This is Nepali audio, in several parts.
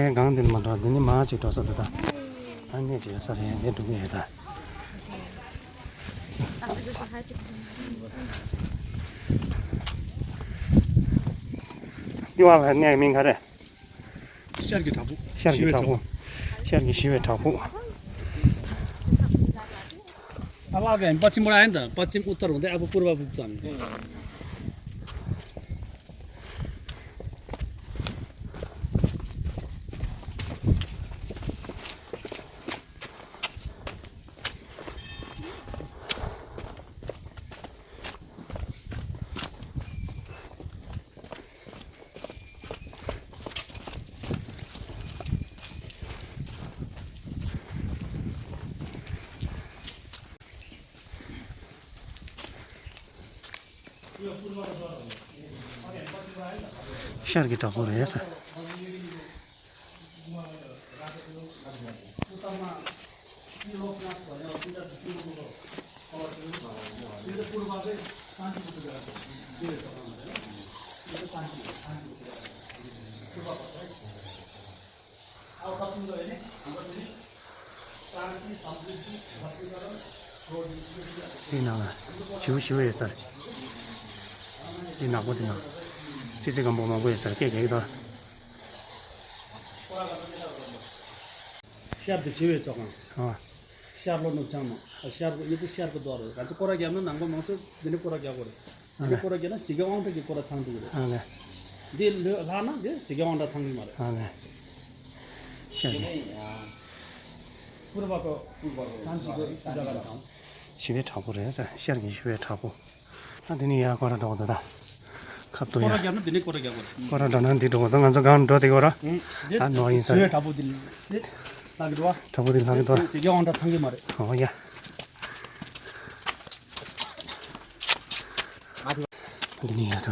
내 강들만 더 되니 마치 더 써다. 아니 제 살에 내 두개 해다. 이와 내 민가래. 시알기 타부. 시알기 타부. 시알기 시외 타부. अब आगे हामी पश्चिमबाट आयो नि त पश्चिम उत्तर हुँदै अब पूर्व पुग्छ हामी 시알기 타부를 해서. 이나가 주시외에서 이나거든요. 지금 뭐 먹고 있어요. 깨개도 시합도 지회 조금 시합로 놓자면 시합 이제 시합도 도와요. 같이 꼬라기 하면 난거 먹어서 내내 꼬라기 하고 그래. 이 꼬라기는 시경왕도 꼬라 창도 그래. 네. 네 하나 네 시경왕다 창이 말해. 네. 시합이 풀어봐도 산지도 이자가 나와. 시외 타부를 해서 시합이 시외 타부. 아드니 야 거라도 오더다. 갑도 꼬라기 하면 내내 꼬라기 하고. 거라도는 뒤도 오던 간서 간도 되거라. 안 놓아 인사. 지회 타부들. 네. 나기도 와. 타부들 나기도 와. 시경왕다 창이 말해. 야. 아드니 야 더.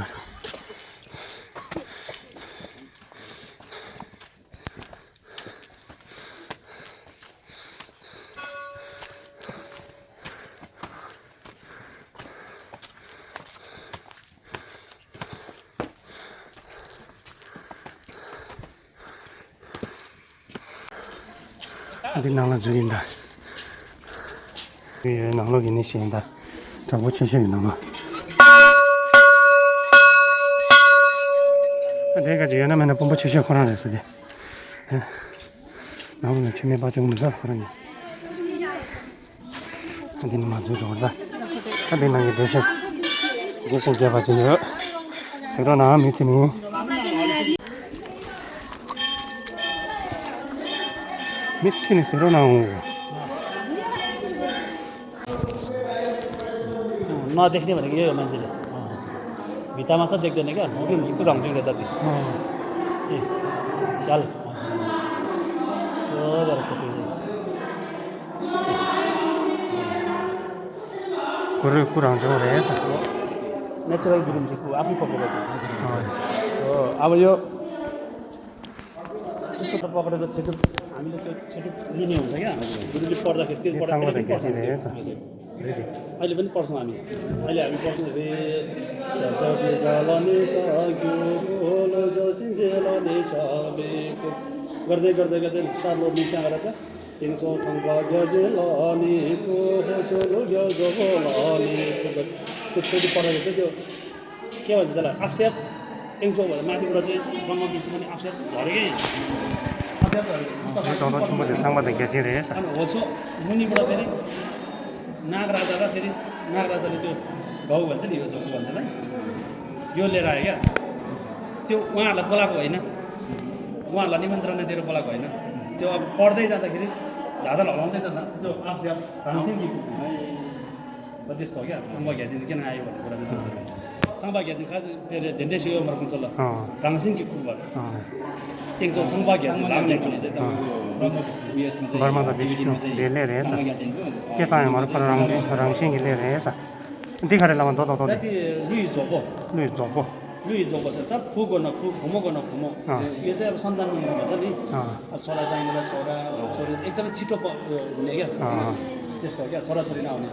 어디 나가 죽인다. 위에 나가기 내신다. 자, 뭐 치시는 나가. 내가 지연하면 bomba 치시 코나 했어. 나오는 침에 빠져면서 그러니. 어디는 맞죠, 저거다. 어디 나게 대신 잡아주네요. 새로 나와 밑에니. 밑에는 새로 나오고. नदेख्ने भनेको यही हो मान्छेले भित्तामा छ देख्दैन क्या मुटु रङजुङले त त्यो ए स्याल कुरा हुन्छ रहेछ नेचुरल गुरुङजीको आफै पक्रेको हो अब यो यस्तो पक्रेर छिटो हामीले त्यो छिटो लिने हुन्छ क्या गुरुजी पढ्दाखेरि त्यो पढ्दाखेरि अहिले पनि पढ्छौँ हामी अहिले हामी पढ्छौँ रे चौटी चलने चग्यो बोलो जसिन्जेलने सबेको गर्दै गर्दै गर्दै सालो मिटा गरेर त तिनको संभाग्य जेलने को होसलो गजबलने त्यो छोटी पढेको थियो त्यो के भन्छ त्यसलाई आफसेप टेङ्सो भनेर माथिबाट चाहिँ ब्रह्म विष्णु पनि आफसेप झरेकै होसो मुनिबाट फेरि नागराजा र फेरि नागराजाले त्यो गाउँ भन्छ नि यो झोको भन्छलाई यो लिएर आयो क्या त्यो उहाँहरूलाई बोलाएको होइन उहाँहरूलाई निमन्त्रणा दिएर बोलाएको होइन त्यो अब पढ्दै जाँदाखेरि झादल हलाउँदै जाँदा जो आफू राङसिङकी त्यस्तो हो क्या चम्बा घ्यासिङ किन आयो भन्ने कुरा चाहिँ त्यो चम्बा घ्यासिङ खास फेरि धेरै सुयो मर्कुन्छ ल राङसिङकी खुबाट टेङ्चो चम्बा घ्यासिङ लाग्ने पनि चाहिँ बर्मा का विष्णु ले रहे हैं क्या पाए हमारे पर रंगसिंह ले रहे हैं दिखा रहे लवन दो लुई जोको छ त फुको न फुक घुमोको न घुमो यो चाहिँ अब सन्तान भन्छ नि अब छोरा चाहिने छोरा छोरी एकदमै छिटो हुने क्या त्यस्तो हो क्या छोराछोरी नहुने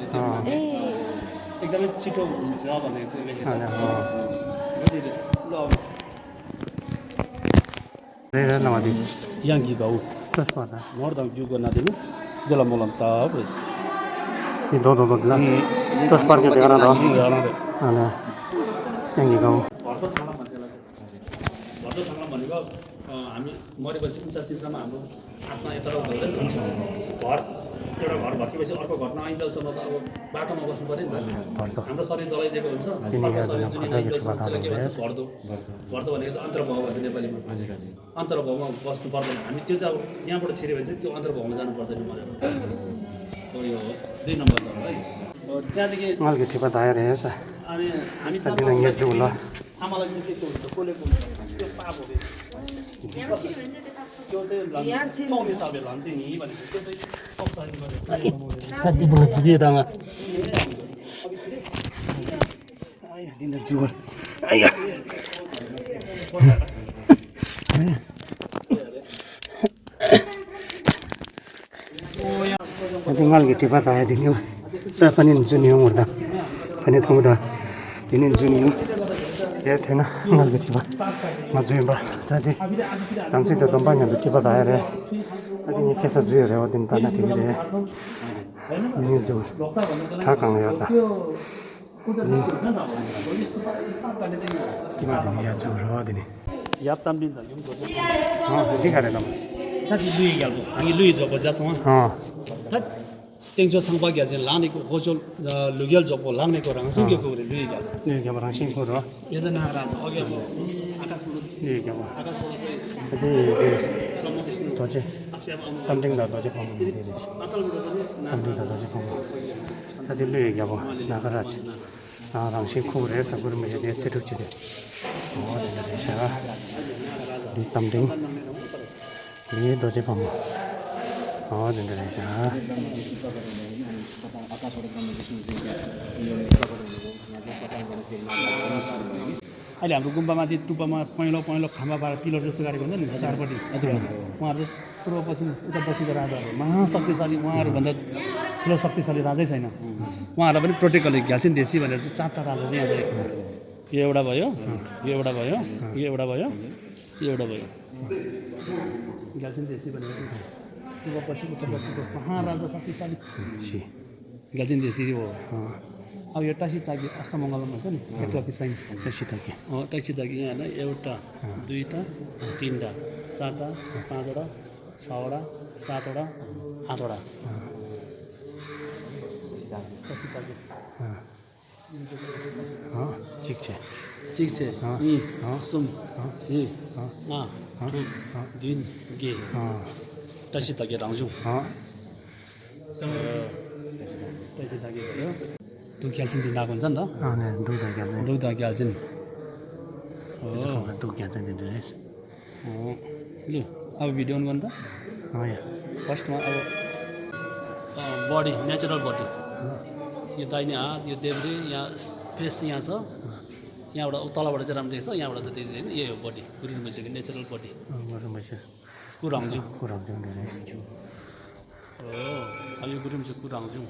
एकदमै छिटो हुन्छ भनेको चाहिँ लेखेको छ ल Namadi. Yangi Gau, Terus pada. more than you gonna do, de la Molanta, please. Di dodo lah. Terus parkir di arah doh. Ada. Yang di kau. भर्दो थाङ्ला भनेको हामी मरेपछि 59 हाम्रो आत्मा यताबाट हुँदैन हुन्छ घर एउटा घर भत्किएपछि अर्को घर नआइन्जेलसम्म त अब बाटोमा बस्नु पऱ्यो नि त हाम्रो शरीर जलाइदिएको हुन्छ अर्को शरीर जुन आइन्जेलसम्म त्यसलाई के भन्छ भर्दो भर्दो भनेको चाहिँ अन्तर्भाव भन्छ नेपालीमा अन्तर्भावमा बस्नु पर्दैन हामी त्यो चाहिँ अब यहाँबाट छिर्यो भने चाहिँ त्यो अन्तर्भावमा जानु पर्दैन मरेर हो यो 2 नम्बर घर है त्यहाँदेखि Malgi tiba tayar ya sa. अनि हामी Tadi nanya dulu. आमालाई पनि के हुन्छ कोलेको हुन्छ त्यो पाप हो त्यो चाहिँ चौने साबे लान्छ नि भनेको त्यो चाहिँ अप्साइड गरेको Tadi boleh juga tanga. Ayah dinner jual. Ayah. Tadi malgi tiba tayar dinner. Saya panin junior muda. Panin tamu dah. Ini junior. Ya thena malgi tiba. Maju ba. Tadi langsung tu tempatnya tu tiba tayar ya. Tadi ni kisah jual ya. Wadin tanah tiba ya. Ini jual. Tak kang ya ta. Gimana dia jual wadin ni. याप्ताम दिन त यो Ini kan ada. साथी लुई गएको हामी लुई जको जाछौँ 땡저 상박이야 제 라니고 고졸 루겔 저고 랑네고 랑 생겨고 그래 루이 갈 Ini gambar singkuro. 예전 나라서 어게 뭐 아카스로 Ini gambar. 아카스로 Jadi doje. Something dah doje kamu ini. Something dah doje kamu. Tadi lu ya bu, nak keraj. Orang singkuro ya, sabur macam dia ceduk ceduk. Oh, jadi saya di something. Ini doje kamu. Oh, jadi saya. अहिले हाम्रो गुम्बामा त्यो टुप्पामा पहेँलो पहेँलो खाम्बा पारेर पिलर जस्तो गरेको हुन्छ नि चारपट्टि उहाँहरू पूर्व पश्चिम उता बसेको राजाहरू महाशक्तिशाली उहाँहरूभन्दा ठुलो शक्तिशाली राजै छैन उहाँहरूलाई पनि प्रोटेक्ट गर्ने घ्याल्छिन देशी भनेर चाहिँ 4टा राजा चाहिँ यहाँ चाहिँ यो एउटा भयो यो एउटा भयो यो एउटा भयो यो एउटा भयो घ्याल्छिन देशी भनेर पूर्व पश्चिम उत्तर पश्चिमको महाराजा शक्तिशाली घ्याल्छिन देशी हो अब यो टासी ताकी अष्टमङ्गलम भन्छ नि एकलकी साइन टासी ताकी यहाँ होइन एउटा दुईवटा तिनवटा चारवटा पाँचवटा छवटा सातवटा आठवटा टासी ताकी ठिक छ सुम सी ठुक दिन गे टासी ताकी राउँछु टासी ताकी भयो तू क्या चीज़ ना कौन सा ना हाँ नहीं दूध आ गया दूध आ गया आज दूध क्या था दिन ड्रेस ले अब वीडियो ऑन करता हाँ यार फर्स्ट में अब बॉडी नेचुरल बॉडी ये दाहिने हाथ ये देब्रे यहाँ फेस यहाँ छ यहाँबाट तलबाट चाहिँ राम्रो देख्छ यहाँबाट त देख्दैन यही हो बॉडी गुरु मैसेको नेचुरल बॉडी गुरु मैसे कुराउँछु ड्रेस हो अब यो गुरु मैसे कुराउँछु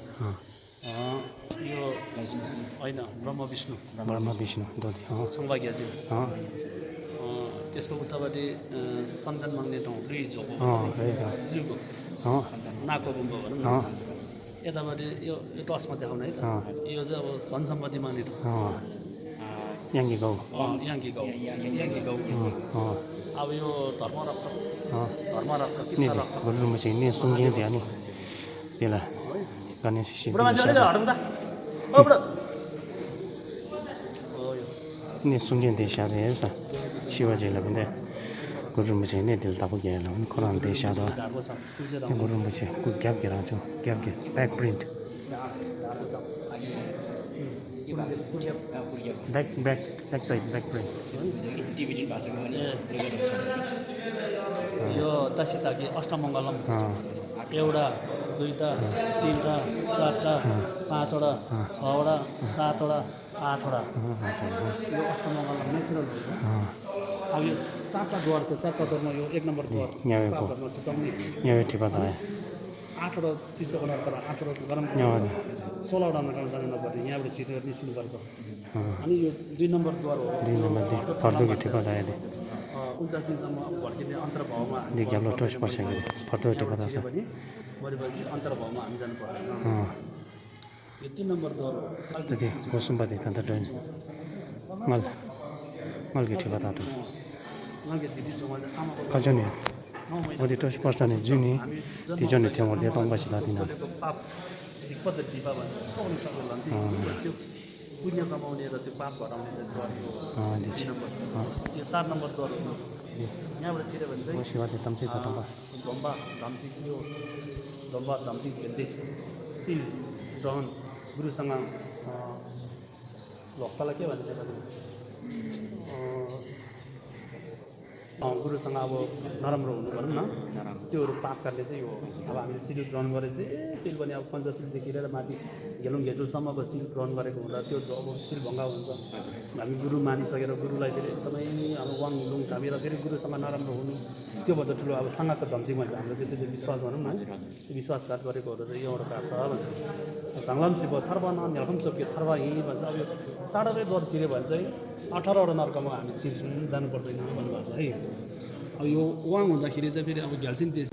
यो होइन ब्रह्म विष्णु दोधी संभाग्यजी त्यसको उतापट्टि सन्तान माग्ने ठाउँ दुई झोको नाकको गुम्बा भनौँ न यतापट्टि यो टसमा देखाउने है त यो चाहिँ अब धन सम्पत्ति माग्ने ठाउँ याङ्गी गाउँ अब यो धर्म रक्षक गुरु मैसे इन्हें सुंगे दिया नहीं तेला Ganesh ini sungai desa ada ya sa, Shivaji lah benda, guru macam ni del tahu gaya lah, Quran desa ada, guru macam good gap kira tu, gap back print, back side back print. यो तसी ताकि अष्टमङ्गलम एउटा दुईवटा तिनवटा चारवटा पाँचवटा छवटा सातवटा आठवटा यो अष्टमङ्गलम नेचुरल अब यो 4टा द्वार छ 4टा द्वारमा यो 1 नम्बर द्वार यहाँ बैठी बात है 8वटा चिसो गर्न पर्छ 8वटा गरम 16वटा नगर्न जानु नपर्ने यहाँबाट छिटो निस्किनुपर्छ अनि यो 2 नम्बर द्वार हो 2 नम्बर फर्दो बैठी बात है 49 दिनसम्म भड्किने अन्तर्भावमा देखिहाल्नु टोस्ट पर्छ कि फोटो टिपेको छ भने मरेपछि अन्तर्भावमा हामी जानु पर्दैन यो 3 नम्बर दर हो त्यति कोसुम्बदी त डोइन मल मलकी ठिक त नगे दिदी जमा आमाको कजन 어디 또 스포츠는 주니 디전에 태워 내 동바시 다디나 पाप एक पद्धति पाप भन्छ सोनी सबै लान्छ त्यो पुण्य कमाउने र त्यो पाप घटाउने चाहिँ दिन्छ यो 4 नम्बर दर हो यहाँबाट छिरे भने चाहिँ शिवाजी तम्चे त तम्बा धम्बा धम्ची यो धम्बा धम्ची भेट्दै सिल डन गुरुसँग भक्तलाई के भन्छ गुरुसँग अब नराम्रो हुनु भनौँ न त्योहरू पाप काट्ने चाहिँ यो अब हामीले सिल ग्रहण गरे चाहिँ सिल पनि अब पञ्चशीलदेखि लिएर माथि घेलुङ घेचुलसम्म अब सिल ग्रहण गरेको हुँदा त्यो अब सिल भङ्गा हुन्छ हामी गुरु मानिसकेर गुरुलाई फेरि एकदमै अब वाङ लुङ थामेर फेरि गुरुसँग नराम्रो हुनु त्योभन्दा ठुलो अब साङ्गात धम्ची भन्छ हाम्रो चाहिँ त्यो विश्वास भनौँ न त्यो विश्वासघात गरेकोहरू चाहिँ यो एउटा काट्छ भन्छ झङ्गम सिप थर्वा नर्कम चोक्यो थर्वा हिँ भन्छ अब यो चाँडै दर छिर्यो भने चाहिँ 18वटा नर्कमा हामी छिर्छौँ जानु पर्दैन भन्नुभएको छ है अब यो वाङ हुँदाखेरि चाहिँ फेरि अब घ्याल्छिन त्यस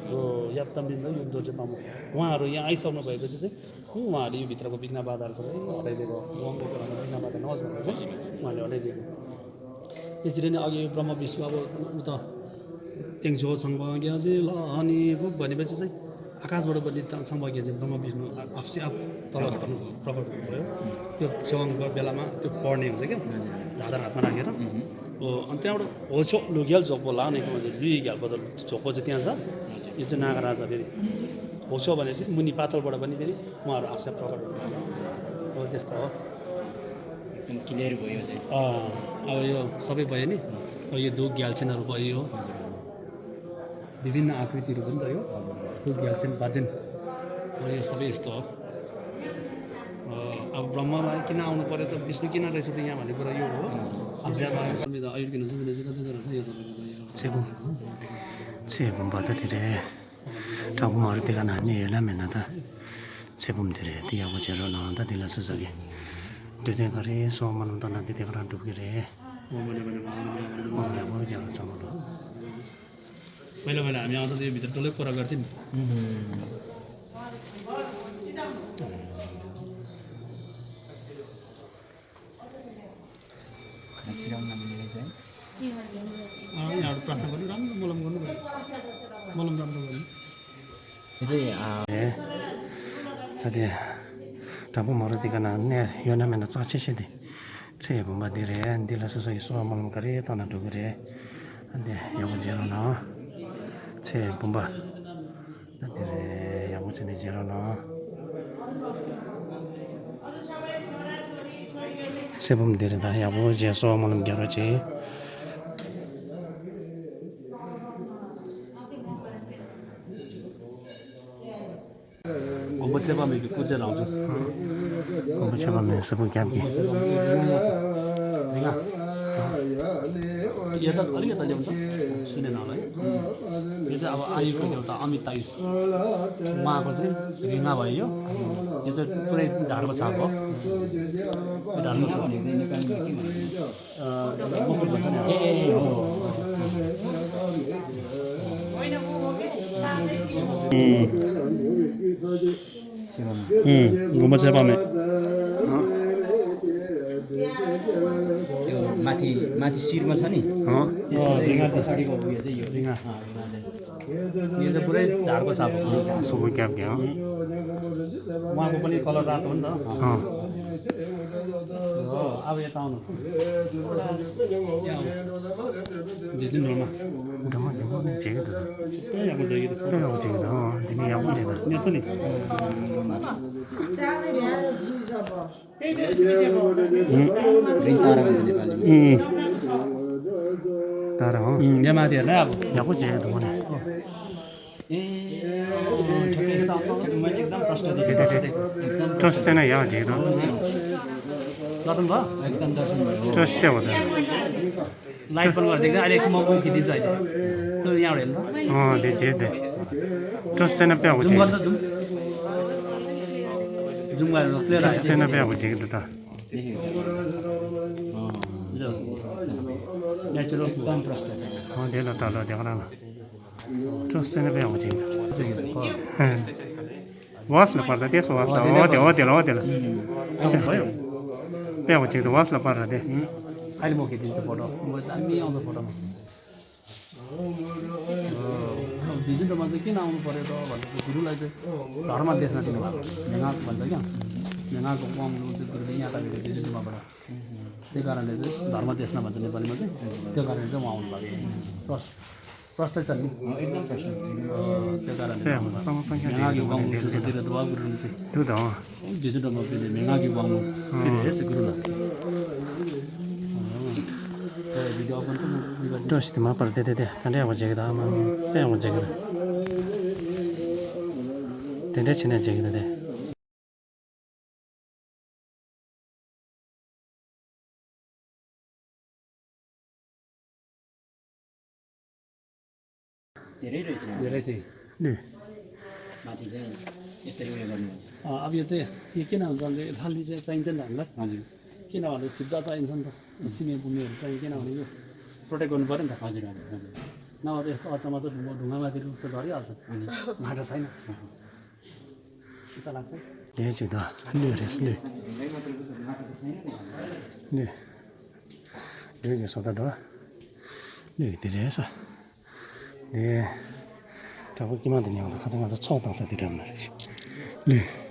हो याप्तामिन यो दोर्जेपामा उहाँहरू यहाँ आइसक्नु भएपछि चाहिँ उहाँहरूले यो भित्रको विघ्न बाधाहरू सबै हटाइदिएको वाङको कुरामा विघ्न बाधा नहोस् भनेर चाहिँ उहाँले हटाइदिएको त्यसरी नै अघि यो ब्रह्म विष्णु अब उता तेङछो छङ्बग्या चाहिँ ल अनि भनेपछि चाहिँ आकाशबाट पनि छङ्बग्या चाहिँ ब्रह्म विष्णु आफसे आफ तल झर्नु प्रकट भयो त्यो छेवाङको बेलामा त्यो पढ्ने हुन्छ क्या धाँधर हातमा राखेर हो अनि त्यहाँबाट होछो लुग्याल झोक बोला भनेको लुई घ्यालको त झोको चाहिँ त्यहाँ छ यो चाहिँ नागराजा फेरि होछो भनेपछि मुनि पातलबाट पनि फेरि उहाँहरू आफसे प्रकट हुनुभयो हो त्यस्तो हो एकदम क्लियर भयो चाहिँ अब यो सबै भयो नि अब यो धुक ग्याल्छेनहरू भयो विभिन्न आकृतिहरू पनि रह्यो धुक ग्याल्छेन बादेन यो सबै यस्तो हो अब ब्रह्मलाई किन आउनु पऱ्यो त विष्णु किन रहेछ त यहाँ भन्ने कुरा यो हो अब 세분 받아들여 조금 어릴 때가 나니 일하면 나다 세분들이 뒤하고 제로 나온다 딜러서 저기 되게 거리 소만은 더 나한테 되거나 두기래 뭐냐 정말로 पहिला हामी आउँदा यो भित्र डल्लै कुरा गर्थ्यौँ नि यहाँबाट प्रार्थना गर्नु राम्रो मलम गर्नु भएको छ मलम राम्रो गर्नु tadi tapu Maratika nane yona mena cacishidi ce bumba dire dila so so malam kare tana dugure ande yawo jero na ce bumba dire yawo chene jero na ce bum dire da yawo je so malam gero che सेवा में पूजा लाउँछ सेवा में सब क्या की यो त अलिकति ल्याउँछ सुनेन होला है यो चाहिँ अब आयुको देउता अमित आयुष उहाँको चाहिँ रिङा भयो यो चाहिँ पुरै झाडको छाप हो ढाल्नु छ मुकुट भन्छ नि गुम्बा सेवामे माथि माथि शिरमा छ नि रिङा पछाडिको उयो चाहिँ यो रिङा यो चाहिँ पुरै ढाडको छाप हो सब क्या क्या उहाँको पनि कलर रातो हो नि त अब यता आउनुहोस् जिजुनमा उठामा जेगे त त्यही अब जाइए त त्यही अब जेगे त तिमी यहाँ पनि जेगे यहाँ छ नि रिङ तारा भन्छ नेपालीमा तारा हो यहाँ माथि हेर्न अब यहाँ पनि जेगे त भने मैले एकदम प्रश्न ट्रस्ट चाहिँ नै यहाँ जेगे त दर्शन भयो एकदम दर्शन भयो ट्रस्ट चाहिँ हो त लाइट बन्द गरिदिएको अहिले एकछिन म खिचिदिन्छु अहिले ल यहाँबाट हेर्नु त जेगे ट्रस्ट चाहिँ नप्या हो जुम गर्छ जुम जुम गरेर प्लेयर ट्रस्ट चाहिँ नप्या हो जेगे त नेचुरल एकदम प्रश्न छैन धेरै तल देख्न न टोस्टै नै भ्याउँछ वासला पर्दा त्यसो वासला हो त्यो भयो भ्याउँछ त वासला पर्दा त्यो अहिले म खिचिदिन्छु फोटो म दामी आउँछ फोटोमा डिजिटलमा चाहिँ किन आउनु पऱ्यो त भन्दा चाहिँ गुरुलाई चाहिँ धर्म देख्न दिनु भएको भेङाक भन्छ क्या भेङाको पाउनु चाहिँ गुरुले यहाँ तपाईँको डिजिटलमाबाट त्यही कारणले चाहिँ धर्म देख्न भन्छ नेपालीमा चाहिँ त्यो कारणले चाहिँ म आउनु भएको प्रष्टै छ नि एकदम प्रश्न त्यो कारणले भेङाकी गाउनु सुसतिर त भयो गुरुले चाहिँ त्यो त हो डिजिटलमा फेरि भेङाकी गाउनु फेरि हेर्छ गुरुलाई भिडियो अपन त म टोस्टमा पर्दै त्यो कन्डे आउँछ कि त आमा त्यहाँ आउँछ कि त धेरै छिने चाहिँ कि त धेरै रहेछ धेरै चाहिँ माथि चाहिँ यसरी उयो गर्नुहुन्छ अब यो चाहिँ यो किन हुन्छ भने फाल्ने चाहिँ चाहिन्छ नि त हामीलाई हजुर किनभने सिधा चाहिन्छ नि त सिमे बुन्नेहरू चाहिँ किनभने यो प्रोटेक्ट गर्नु पऱ्यो नि त हजुर हजुर हजुर नभए त यस्तो अचामा चाहिँ ढुङ्गामाथि रुच्छ झरिहाल्छ माटो छैन लाग्छ ले चाहिँ त ले रेस ले ले ले सदा द ले धेरै छ ले 저거 끼만 되냐? 가자마자 처음 당사 드렸나? 네.